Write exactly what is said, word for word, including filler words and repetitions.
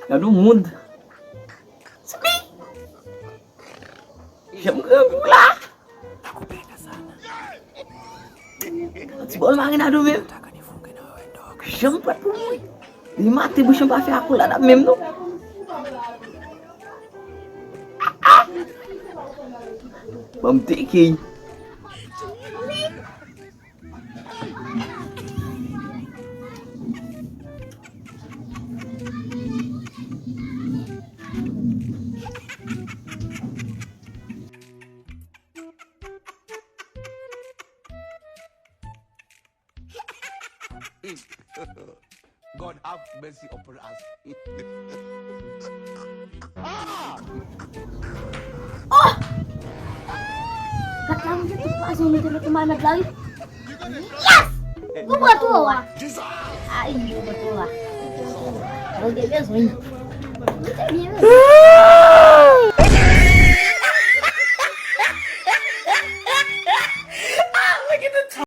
Gad yon moun. Spi! Janm grangou la. Ti bòl marinad ou menm. Janm pwèt pou mouri. Li maten bouch an pa fè akolad ap menm non. Ban m teke. God have mercy upon us. Ah! Oh! Gad la, mwen te tout pase yon mete mete manmèt la wi. Yes! Nou pran tou wa. Ay, nou pran tou wa. Nou gen bezwen. Nou te byen bezwen.